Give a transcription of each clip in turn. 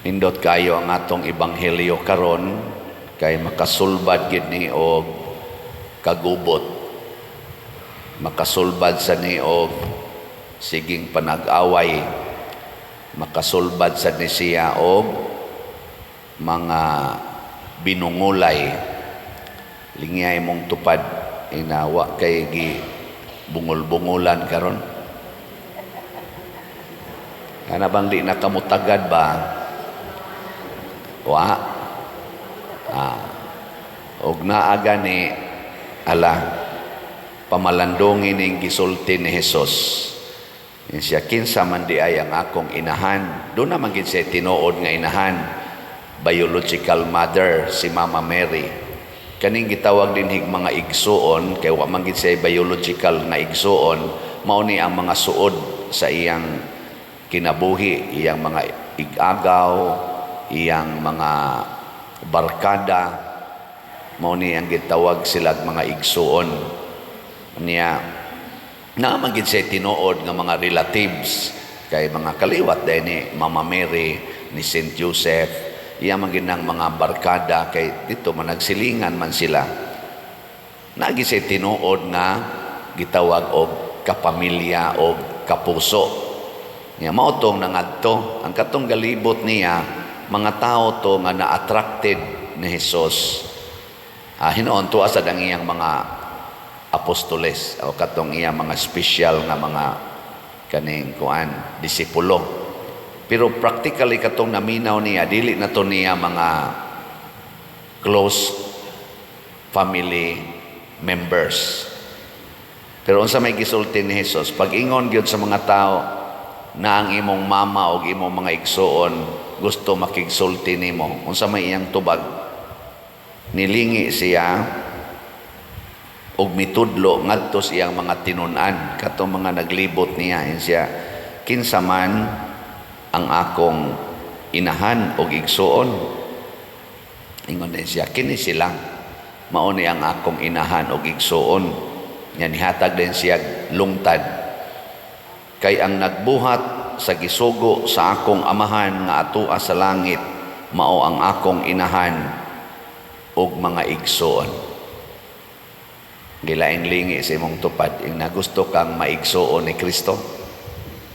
Nindot kayo ang atong ebanghelyo karon kay makasulbad gid ni og kagubot. Makasulbad sa ni og siging panag-away. Makasulbad sa ni siya og mga binungulay. Lingiyay mong tupad, inawa kay gi bungol-bungulan karon. Kana bang di na kamutagad ba? Wa. Ah. Og naa gani, ala, pamalandongin ning gisulti ni Jesus. Siya, "Kinsa man di ay ang akong inahan?" Doon naman gid siya tinuod nga inahan. Biological mother, si Mama Mary. Kaning gitawag dinhig mga igsuon, kay wa man gid siya biological nga igsuon, mao ni ang mga suod sa iyang kinabuhi, iyang mga igagaw, iyang mga barkada, mao ni ang gitawag sila mga igsuon. Niya, naa man gid siya tinuod nga mga relatives kay mga kaliwat dahil ni Mama Mary, ni Saint Joseph, iya man gid nang mga barkada kay dito man nagsilingan man sila. Naa gid siya tinuod nga gitawag og kapamilya og kapuso. Niya mao tong nangadto ang katong galibot niya, mga tao to nga na-attracted ni Jesus. Ah, hinuon tuwa sad ang iyang mga apostoles o katong iyang mga special nga mga kaning kuan, disipulo. Pero practically, katong naminaw niya, dili na to niya mga close family members. Pero unsa may gisulti ni Jesus? Pag-ingon gyud sa mga tao na ang imong mama o imong mga igsuon gusto makigsulti nimo, unsa may iyang tubag? Nilingi siya og mitudlo ngadto sa iyang mga tinun-an, katong mga naglibot niya. Ingon siya, "Kinsa man ang akong inahan og igsuon?" Ingon din siya, "Kini sila mao ni ang akong inahan og igsuon." Nya nihatag din siya lungtad, "Kay ang nagbuhat sa gisugo sa akong Amahan nga atua sa langit, mao ang akong inahan ug mga igsuon." Gilaing lingi sa imong tupad, ing nagusto kang maigsuon ni Kristo?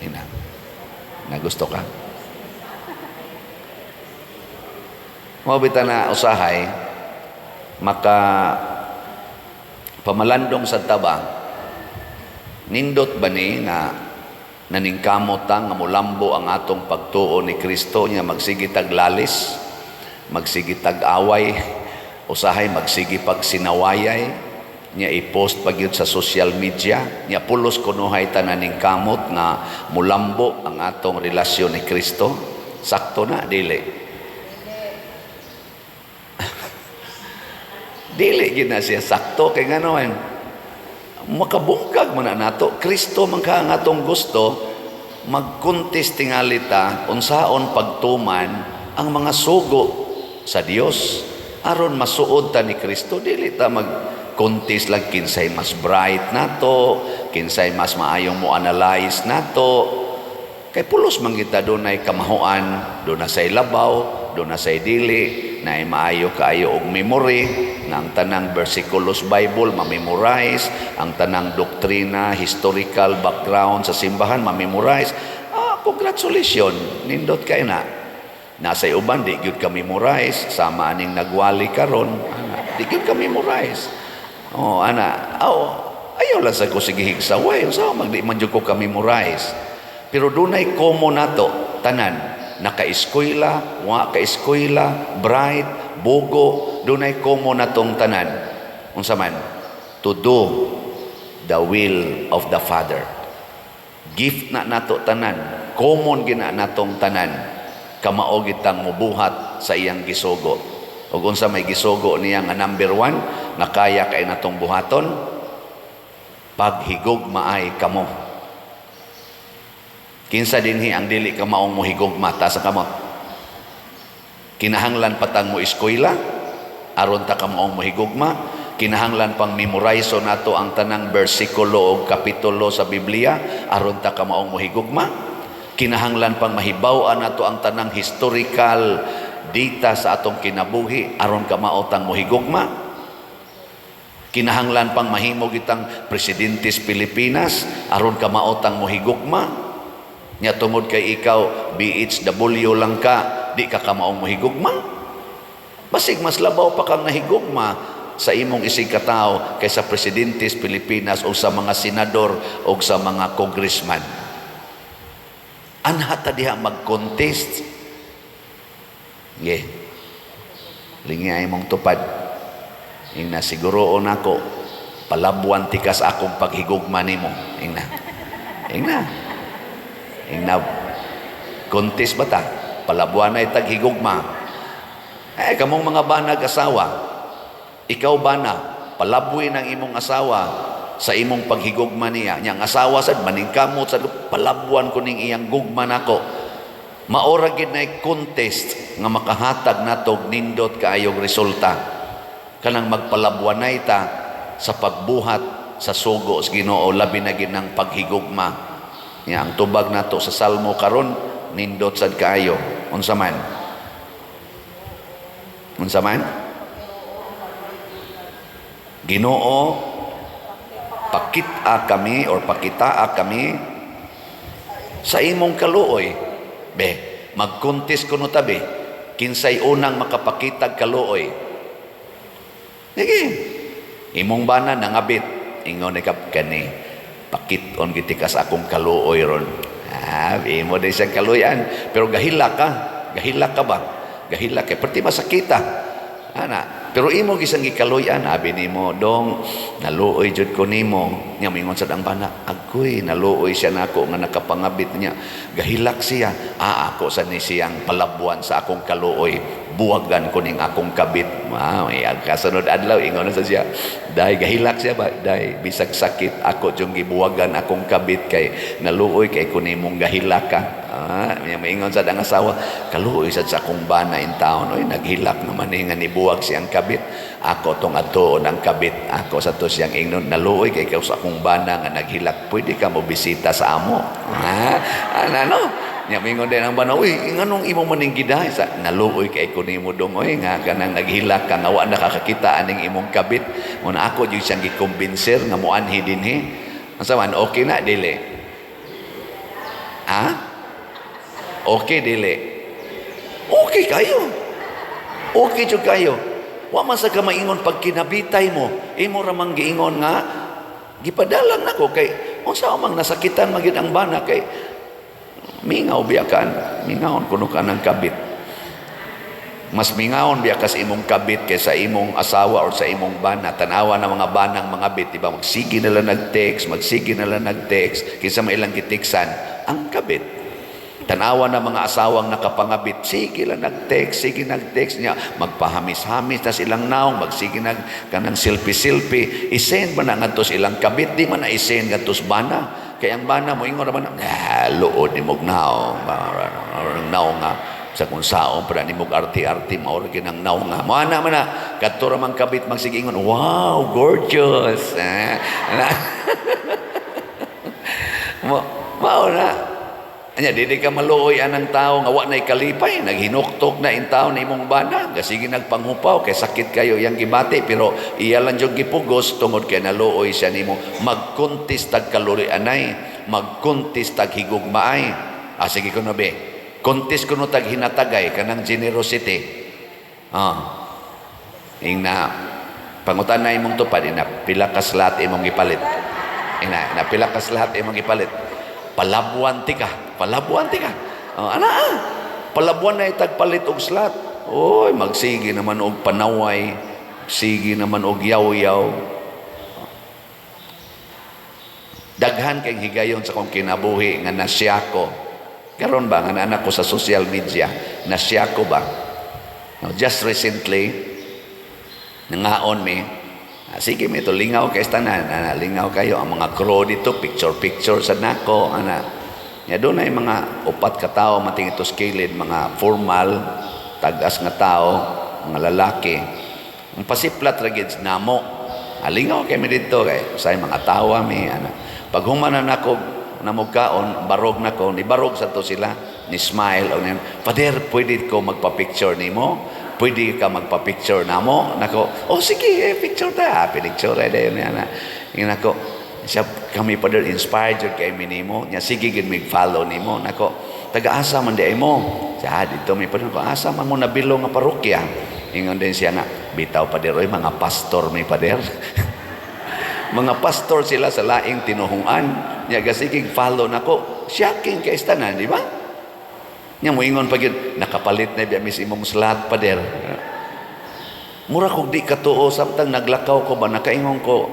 Ina. Nagusto ka? Mao bita na usahay maka pamalandong sa taba, nindot ba ni nga naningkamot ta nga mulambo ang atong pagtuo ni Kristo, nya magsige tag lalis, magsige tag away, usahay magsige pag sinawayay, nya i-post pag yun sa social media, nya pulos kunuhay ta naningkamot nga mulambo ang atong relasyon ni Kristo? Sakto na? Dili. Dili gid na siya sakto kay ngano man makabungkag man na nato. Kristo man ka ang atong gusto, magkuntis tingali ta unsaon pagtuman ang mga sugo sa Dios aron masuod ta ni Kristo. Dili ta magkuntis lang kinsay mas bright nato, kinsay mas maayong mo analyze nato, kay pulos man kita dunay kamahuan, duna say labaw, duna say dili, na maayo kaayo og memory na ang tanang versikulos Bible ma-memorize, ang tanang doktrina, historical background sa simbahan ma-memorize. Ah, congratulations, nindot kay na. Nasa uban di gyud ka memorize, sama aning nagwali karon, ana, di gyud ka memorize. Oh, ana, oh, ayaw lang sa ko sige higsaway, unsa magdi man jud ko ka memorize. Pero dunay common nato tanan, naka-eskwela, wa ka-eskwela, bright, bugo, dunay common natong tanan. Unsa man? To do the will of the Father. Gift na nato tanan, common gina natong tanan. Kamao gitang mubuhat sa iyang gisugo. Ug unsa may gisugo niya nga number 1 nga kaya kay natong buhaton? Paghigugmaay kamo. Kinsa dinhi ang dili ka maong mohigugma? Taas ang kamot. Kinahanglan pa tang mo eskwela aron ta ka maong mohigugma? Kinahanglan pang memorize nato ang tanang bersikulo o kapitulo sa Biblia aron ta ka maong mohigugma? Kinahanglan pang mahibaw-an nato ang tanang historical data sa atong kinabuhi aron kamao tang mohigugma? Kinahanglan pang mahimo kitang presidente sa Pilipinas aron kamao tang mohigugma? Nya tungod kay ikaw BHW lang ka, di ka kamaong mohigugma? Basig mas labaw pa kang nahigugma sa imong isig katawo kaysa presidente sa Pilipinas o sa mga senador o sa mga congressman. Anha ta diha mag-contest. Ge. Lingi ay mong tupad. Ingna siguroon ako palabuan tikas akong paghigugma nimo. Ingna. Ingna. Ingna. Contest ba ta? Palabuan ay taghigugma. Eh, kamong mga banag asawa, ikaw bana, palabuin ang imong asawa sa imong paghigugma niya. Nya ang asawa sad maningkamot sad, palabuan ko ning iyang gugma nako. Maora gid na contest nga makahatag natog nindot kaayog resulta. Kanang magpalabuanay ta sa pagbuhat sa sugo sa Ginoo, labi na gid ng paghigugma. Nya ang tubag nato sa Salmo karon nindot sad kaayo. Unsa man? Unsa man? Ginoo, pakita kami or pakitaa kami sa imong kaluoy. Be, mag-contest kuno tabi. Kinsay unang makapakitag kaluoy? Sige. Imong bana nangabit. Ingon ni kap kani. Pakit-on giti ka sa akong kaluoy ron. Ah, imo day siyang kaluyan. Pero gahila ka. Gahila ka ba? Gahila kay perti masakita. Ana, pero imo gisang gikaluyan, abi nimo, "Dong, naluoy jud ko nimo." Nya moingon sad ang bana, "Agoy, naluoy siya nako nga nakapangabit niya." Gahilak siya. "Ah, ako sa ni siyang palabuan sa akong kaluoy. Buwagan ko ning akong kabit." Ah, may kasunod adlaw ingon sa siya. "Day," gahilak siya ba? "Day, bisag sakit ako jung gibuwagan akong kabit kay naluoy kay ko nimong gahilak ka." Ah, may maingon sad ang asawa, "Kaluoy sad sa akong bana in town. Oy, naghilak naman ni nga nibuwag siyang kabit. Ako tong adtoon ang kabit. Ako sa to siyang ingnon, naluoy kay ikaw sa akong bana nga naghilak. Pwede ka mo bisita sa amo." Ha? Ano, ano? Nya mingon din ang bana, "Uy, nganong imo maning gidahay sa naluoy kay ko nimo, dong, oy, nga kanang naghilak ka nga wa nakakakita aning imong kabit. Mo na ako jud siyang gikumbinser nga moanhi dinhi." Unsa man, okay na dili? Ha? Okay dili? Okay kayo. Okay jud kayo. Wa man sa ka maingon pag kinabitay mo, imo ra mang giingon nga gipadalang nako kay unsa mang nasakitan man gyud ang bana kay mingaw biya kan, mingawon kuno ka ng kabit. Mas mingawon biya ka sa imong kabit kaysa imong asawa or sa imong bana. Tanawa na mga banang mga bit, di ba? Magsige na lang nag-text, magsige na lang nag-text, kinsa may ilang giteksan, ang kabit. Tanawa na mga asawang nakapangabit, sige lang nag-text, sige nag-text niya, magpahamis-hamis na silang naong, magsige nag kanang selfie-selfie, isend ba na ngadto sa ilang kabit, di man na isend ngadto sa bana. Kaya ang bana mo ingon naman, ah, luod ni mog naong, naong nga, sa kung saon para ni mog arte-arte, mao ra gyud ang naong nga. Mo ana man na, kadto ra man kabit magsige ingon, "Wow, gorgeous." Eh, ana. Mo, mao na. Anya, dili ka maluoy anang tao nga wa na'y kalipay, naghinuktok na in tao na imong bana, gasige nagpanghupaw kay sakit kayo iyang gibati, pero iya lang jud gipugos tungod kay naluoy siya nimo. Mag-contest tag kaluoy anay, mag-contest tag higugmaay. Ah, sige kuno be. Contest kuno tag hinatagay kanang generosity. Ah. Ingna pangutan na imong tupad, ina pila ka slot imong gipalit. Ina, na pila ka slot imong gipalit. Palabuan ti ka, palabuan ti ka. Oh, ana ah. Palabuan na itagpalit og slot. Oy, magsige naman og panaway, sige naman og yaw-yaw. Daghan kay higayon sa kong kinabuhi nga nasya ko. Karon ba nga anak ko sa social media, nasya ko ba? No, just recently nangaon mi. Ah, sige mi to lingaw kay tanan, ana lingaw kayo ang mga crew dito, picture picture sa nako ana. Ya doon ay mga upat ka tawo mating ito kilid, mga formal tagas nga tao, mga lalaki. Ang pasiplat ra gid namo. Alingaw kay mi dito kay say mga tawa mi ana. Pag human na nako Na mo kaon, barog na ko, ni barog sa to sila, ni smile o ni, "Father, pwede ko magpa-picture nimo? Pwede ka magpa-picture namo?" Nako, "Oh sige, eh, picture ta." Picture eh, dayon niya na. Ingon ako, siya, "Kami, Father, inspired jud kay mi nimo. Nya sige gid mig follow nimo." Nako, "Taga-asa man di ay mo?" Siya, "Dito mi, Father." Ko, "Asa man mo nabilo nga parokya?" Ingon din siya nga, "Bitaw, Father, oy, mga pastor mi, Father." Mga pastor sila sa laing tinuhungan. Nya gasigig follow nako. Shocking kay tanan, di ba? Nya moingon pa gyud, "Nakapalit na biya mis imong slot, Father." Mura kog di katuo samtang naglakaw ko ba, nakaingon ko,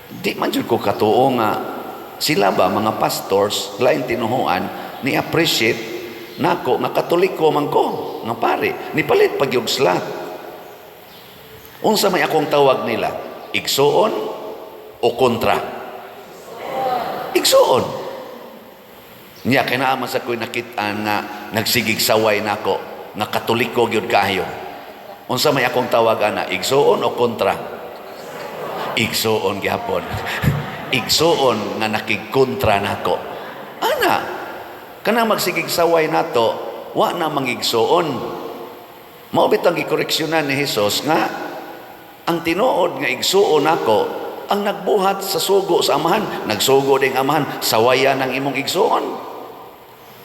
di man jud ko katuo nga sila ba, mga pastors laing tinuhuan, ni appreciate nako nga Katoliko man ko nga pare, nipalit pag yung slot. Unsa may akong tawag nila, igsuon o kontra? Igsuon niya. Kay naa man sa ko'y nakit-an nga nagsigig saway nako nga Katoliko gyud kaayo. Unsa may akong tawag ana, igsuon o kontra? Igsuon gyapon, igsuon nga nakigkontra nako ana. Kanang magsigig saway nato, wa na mangigsuon. Mao bitang gikoreksyonan ni Hesus nga ang tinuod nga igsuon nako ang nagbuhat sa sugo sa Amahan. Nagsugo ding Amahan, sawayan ang imong igsuon.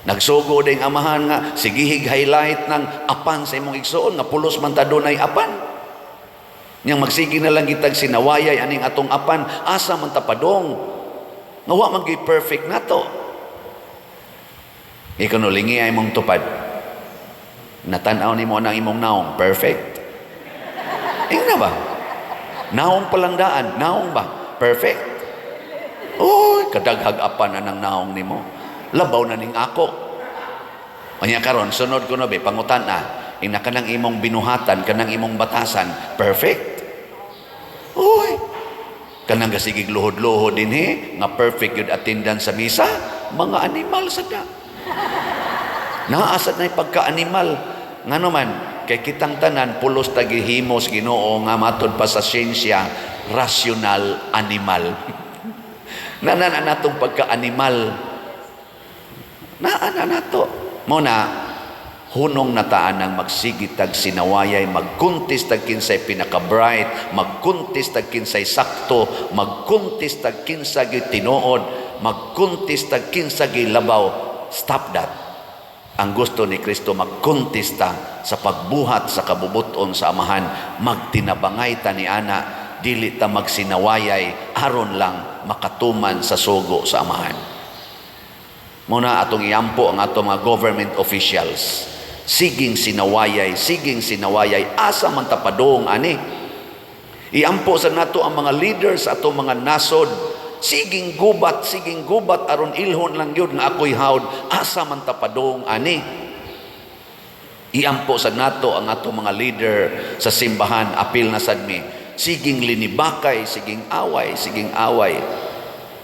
Nagsugo ding Amahan nga sigihig highlight ng apan sa imong igsuon nga pulos man ta dunay apan. Yang magsige na lang gitag sinawayay aning atong apan, asa man ta padong nga wa man gyud perfect nato? Ikaw no, lingi ay mong tupad. Natan-aw nimo ang imong naong, perfect? Ingna ba? Naong palang daan, naong ba? Perfect? Uy, kadaghag apan anang naong nimo. Labaw na ning ako. Kanya karon, sunod ko no be, pangutan na. Ina kanang imong binuhatan, kanang imong batasan, perfect? Uy, kanang gasigig luhod-luhod din he, nga perfect yun attendance sa misa, mga animal sa da. Naasad na pagka-animal. Nga naman, kay kitang tanan, pulos tagihimos Ginoo nga matod pa sa siyensya, rational animal. Nanan natong pagka-animal. Naa na nato. Mo na, hunong nataan ang magsigitag sinawayay, magkuntis tag kinsay pinaka-bright, magkuntis tag kinsay sakto, magkuntis tag kinsa gyud tinuod, magkuntis tag kinsa gyud labaw. Stop that. Ang gusto ni Kristo, magkontesta sa pagbuhat sa kabubuton sa Amahan, magtinabangay ta ni ana, dili ta magsinawayay aron lang makatuman sa sugo sa Amahan. Muna atong iampo ang atong mga government officials. Siging sinawayay, siging sinawayay, asa man ta padung ani? Iampo sa nato ang mga leaders sa atong mga nasod. Siging gubat, siging gubat aron ilhon lang yun nga ako'y hawd, asa man ta padung ani? Iampo sa nato ang atong mga leader sa simbahan, apil na sad mi. Siging linibakay, siging away, siging away.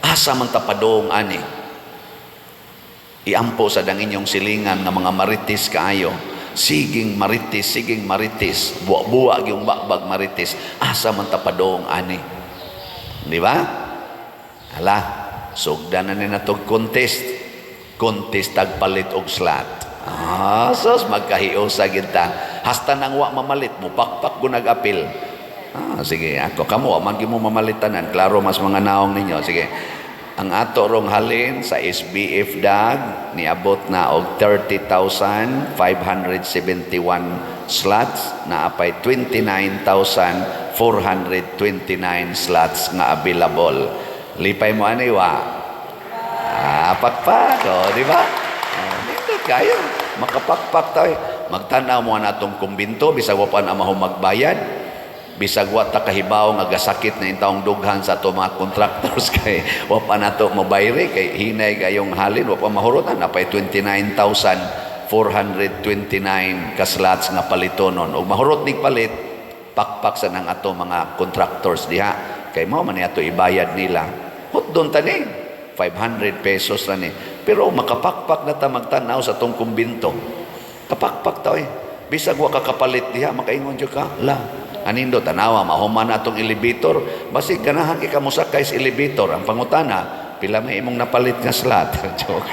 Asa man ta padung ani? Iampo sa dang inyong silingan nga mga marites kaayo. Siging marites, siging marites, buwa-buwa yung bakbag marites. Asa man ta padung ani? Di ba? Hala, sugdan na ni natog contest. Contest tagpalit og slot. Ah, sos magkahiusa gid ta. Hasta nang wa mamalit mo pakpak ko nag-apil. Ah, sige, ako kamo wa man gyud mo mamalitanan. Klaro mas mga naong ninyo. Sige. Ang ato rong halin sa SBF DAG niabot na og 30,571 slots, na apay 29,429 slots nga available. Lipay mo ani wa? Ah, pakpak, oh, di ba? Oh, dito kayo makapakpak tayo. Magtanaw mo na atong kumbinto bisag wa pa na mahong magbayad. Bisag wa ta kahibaw nga gasakit na intawong dughan sa ato mga contractors kay wa pa nato mobayre kay hinay kayong halin, wa pa mahurotan, napay 29,429 ka slots nga palitonon. Ug mahurot nig palit, pakpak sa nang ato mga contractors diha kay mao man ato ibayad nila. Hotdon tani 500 pesos ra ni, pero makapakpak na ta magtan-aw sa atong kumbinto. Kapakpak ta oy. Bisag wa ka kapalit diha, makaingon jud ka la, anindo tanawa, mahuman na atong elevator, basig ganahan kay ka mosakay sa elevator. Ang pangutana, Pila may imong napalit nga slot? Joke.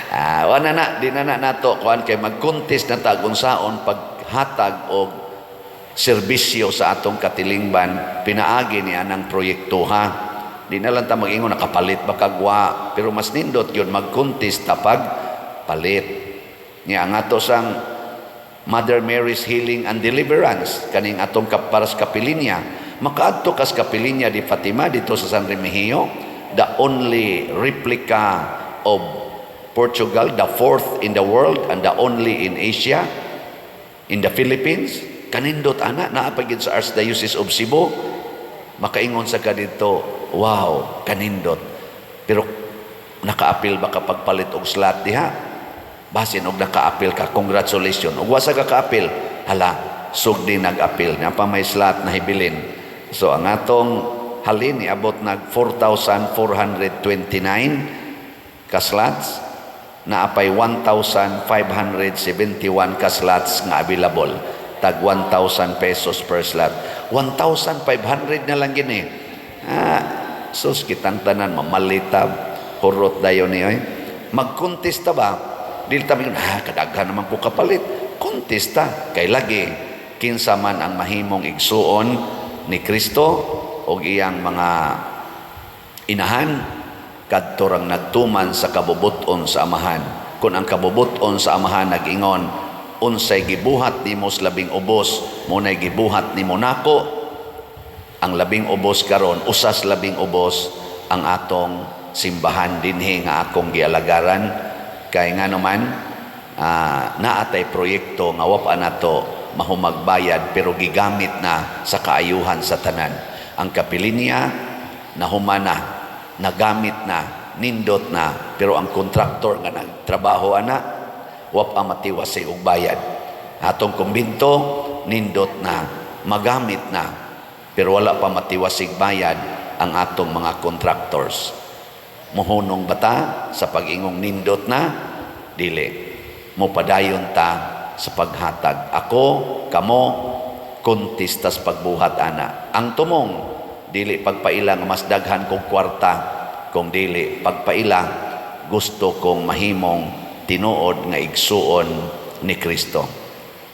Ah, wala na, di na na nato kuan kay mag-contest na ta kung saon paghatag og serbisyo sa atong katilingban pinaagi ni anang proyekto, ha. Di na lang ta mag-ingon nakapalit ba kagwa, pero mas nindot yun mag-contest ta pag palit. Nya ang ato sang Mother Mary's Healing and Deliverance, kaning atong paras kapilinya, makaadto kas kapilinya di Fatima dito sa San Remigio, the only replica of Portugal, the fourth in the world and the only in Asia, in the Philippines. Kanindot ana, naa pa gyud sa Archdiocese of Cebu. Makaingon sa ka dito, "Wow, kanindot." Pero nakaapil ba ka pagpalit og slot diha? Basin og nakaapil ka, congratulations. Ug wa sa ka kaapil, hala, sugdi nag-apil. Na pa may slot na hibilin. So ang atong halin niabot nag 4,429 ka slots, naapay 1,571 ka slots nga available, tag 1,000 pesos per slot. 1,500 na lang gini, ah, sus, kitang tanan mamalitab, hurot dayon ni oy. Magkontesta ba, dili ta mingon, "Ah, kadaghan naman ko kapalit." Kontesta kay lagi kinsa man ang mahimong igsuon ni Kristo og iyang mga inahan, kadto rang nagtuman sa kabubuton sa Amahan. Kung ang kabubuton sa Amahan nag-ingon, "Unsay gibuhat nimo sa labing ubos, munay gibuhat nimo nako." Ang labing ubos karon, usas labing ubos ang atong simbahan dinhi nga akong gialagaran, kay nga naman naatay proyekto nga wa pa nato mahumagbayad pero gigamit na sa kaayuhan sa tanan. Ang kapilinya nahumana, nagamit na, nindot na, pero ang kontraktor nga nagtrabaho ana, wa pa matiwasi og bayad. Atong kumbinto, nindot na, magamit na, pero wala pa matiwasig bayad ang atong mga contractors. Muhunong ba ta sa pag-ingong nindot na? Dili. Mupadayon ta sa paghatag. Ako, kamo, kontestas pagbuhat ana. Ang tumong, dili pagpaila nga mas daghan kog kwarta, kung dili pagpaila gusto kong mahimong tinuod nga igsuon ni Kristo.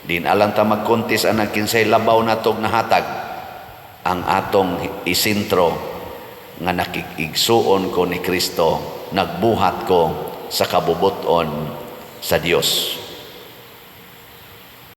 Din alang ta magkontes anang kinsay labaw natog nahatag. Ang atong isintro nga nakig-igsuon ko ni Kristo, nagbuhat ko sa kabubuton sa Dios.